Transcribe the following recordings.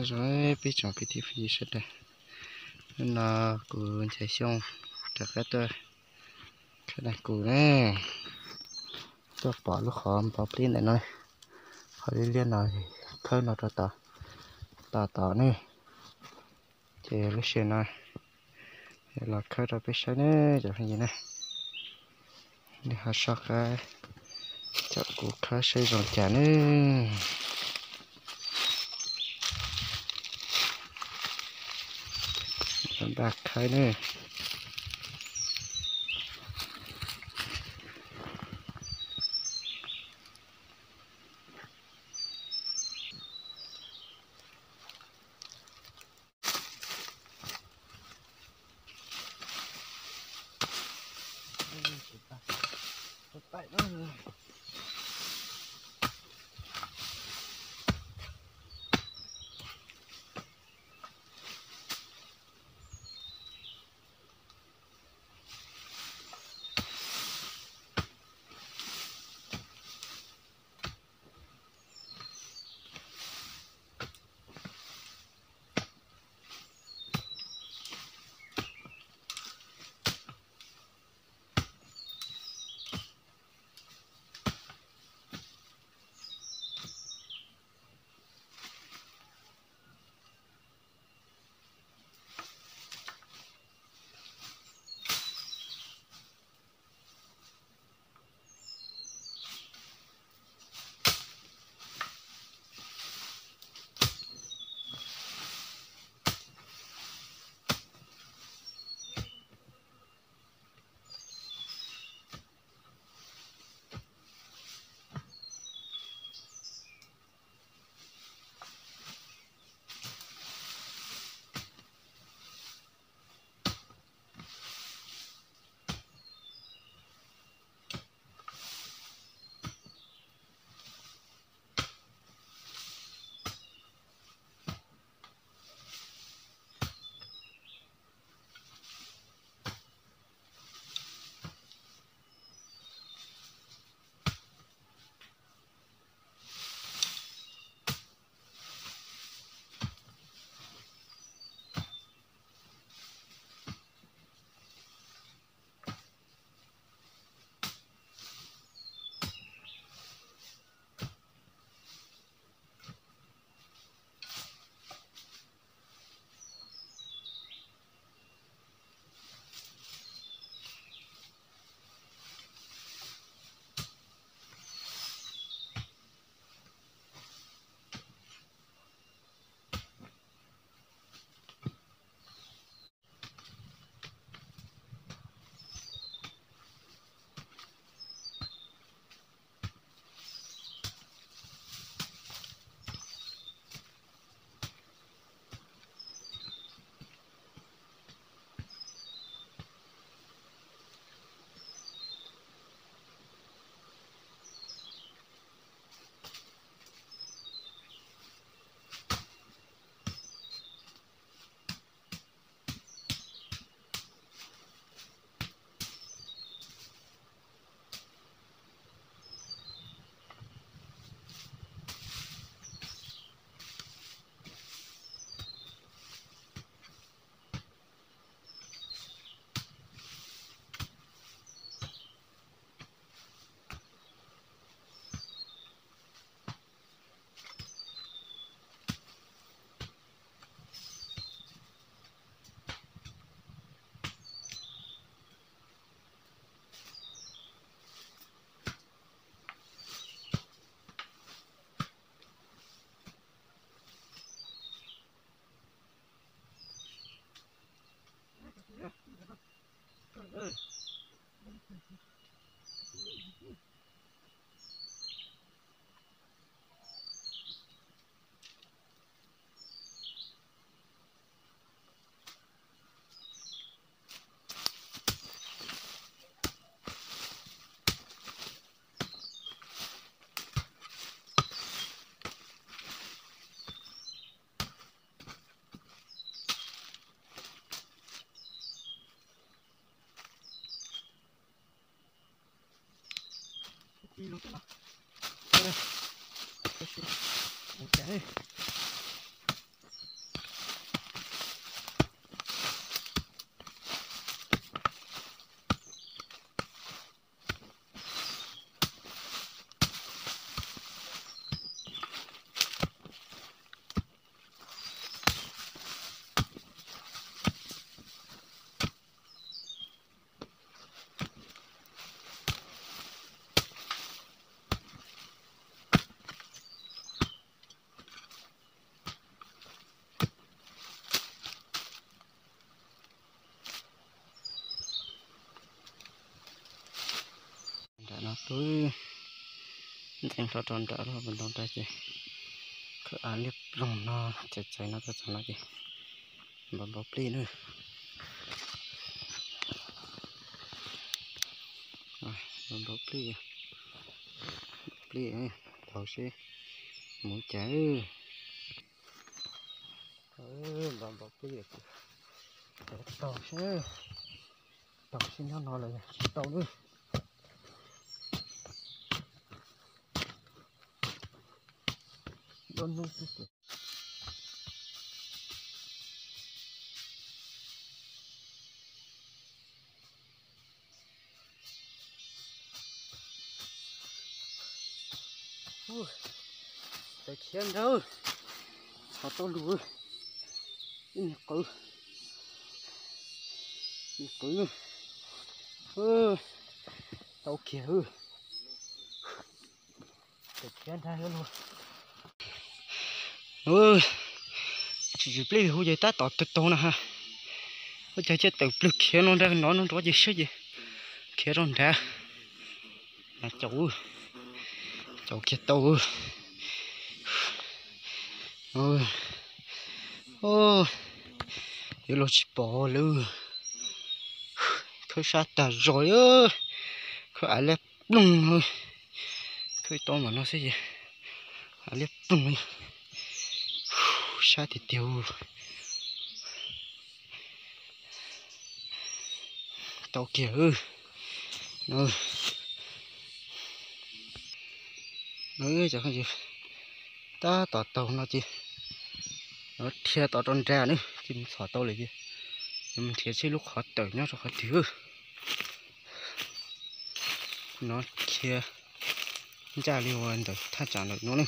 Zoo peb tsoom kwv tij phooj ywg sawv daws, hnub no kuv Nchaiv Xyooj rov qab tuaj khawb daim kuv na. Tuaj pom lub qhov npov plib ntawm no, qhov liab liab no, khawb no rau tom, tom tod ne. Ces lub sij hawm no los khawb rau peb saib ne cov phooj ywg na. Nej ho soj qab caum kuv khawb saib zoo cas ne. Npaj khawb ne. Ntxeev hlo rau nram lub hauv paus ntoo nrad ces khawb av liab ploog no, txais txais no txog no ces npau npau plig na. Npau npau plig, plig tau seb mus cas. Npau npau plig, tau seb, tau seb nyob no los yog tsis tau na. Duab hnub xwb ces tawm khiav ntag, txhom tau lus, ib niag qwv, niag qwv, tau kiag. Tawm khiav ntag luag. Tsis tsis plig hu ces tab tom taug taug no ha. Ua cas cia tawm plwg khiav no nrad no no nrov ces siab ces khiav rau nrad. Caum, caum kiag tau. Yuav luag tsis pom lawm. Khawb sab tag zog li, khawb av liab ploog. Khawb tau npaum no xwb ces av liab ploog li. Sab tiag tiag. Tau kiag. Cov phooj ywg, tab tom taug no ces no dhia tom rau nrad na, ces mus txhom tau lawm ces mus nrhiav seb lub qhov tawm nyob rau qhov twg. No khiav ncaj li uas ntawm thaj tsam ntawm no ne,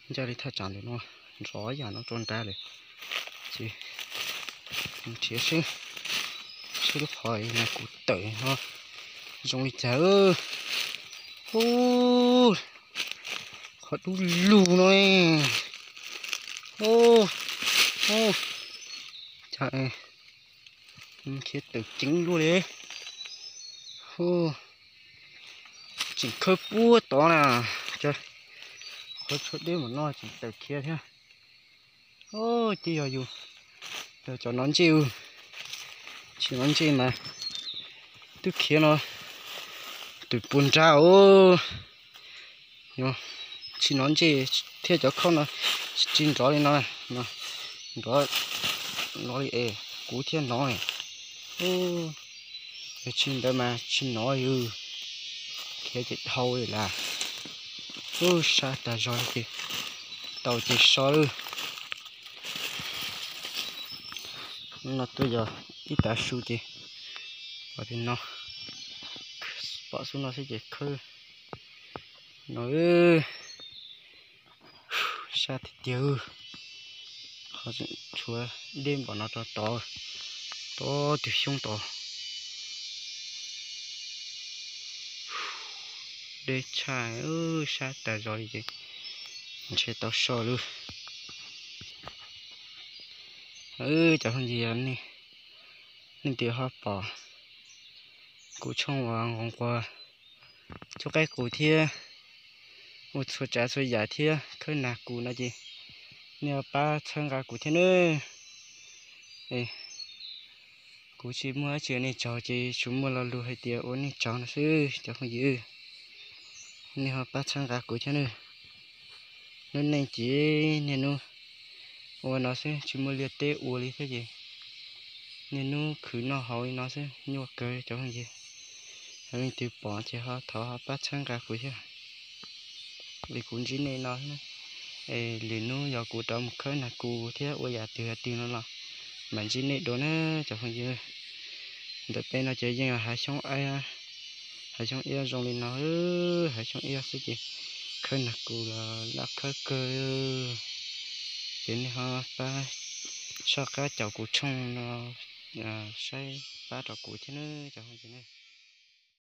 ncaj li thaj tsam ntawm no, nrov yam no rau nrad lawm. Ces nrhiav seb, seb lub qhov no kuv tawm no zoo li cas. Hu, qhov dub lug no ne. Hu, hu, cas khiav tawm ceev luaj li. Hu, tseem khawb puag tod na, qhov tshuab deb npaum no tseem tawm khiav thiab. Ces yog yus, yog cov no ntsej, tsis no ntsej mas twb khiav no, twb puas nrad os. Tsis no ntsej thiab cov khauj no tsis nrov li no, nrov no li es kuv thiaj hnov. Yog tsis ntawd mas tsis hnov, yus khiav ces dhau li lawm. Ub, sab tas zog li ces tau ces so lawm. No tuaj yog ib tav su ces pom tias no, pom xub no xwb ces khawb no. Sab tiag tiag, qhov tseem tshuav deb npaum no rau tod, tod twg xyoob tod. Deb tshaj, sab tas zog li ces ntshe tau so lawm. Cov phooj ywg, nej twb ho pom kuv tshooj uas nqos nquas, tshuab qaib qus thiab ua txhua tsav txhua yam thiab khawb nag kus no ces nej ho pab txhawb nqa kuv thiab nawb. Kuv tsis muaj dab tsi ua nej tsaug ces tsuas muaj lo lus hais tias ua nej tsaug no xwb cov phooj ywg. Nej ho pab txhawb nqa kuv thiab nawb. Lub neej ces niaj hnub ua no xwb, tsis muaj liaj teb ua li thiab ces niaj hnub khwv noj haus li no xwb, nyuaj kawg cov phooj ywg. Yog leej twg pom ces ho thov ho pab txhawb nqa kuv thiab. Es kuv ntsib nej no, es lwm hnub yog kuv rov mus khawb nag kus thiab ua yam twg yam twg no los mam ntsib nej dua na cov phooj ywg. Ntawm peb no ces yeej hav xyoob, hav xyoob iab zoo li no, hav xyoob iab xwb ces khawb nag kus los laj khawb kawg. Ces nej ho pab soj qab caum kuv tshooj no, saib pab rau kuv thiab nawb cov phooj ywg.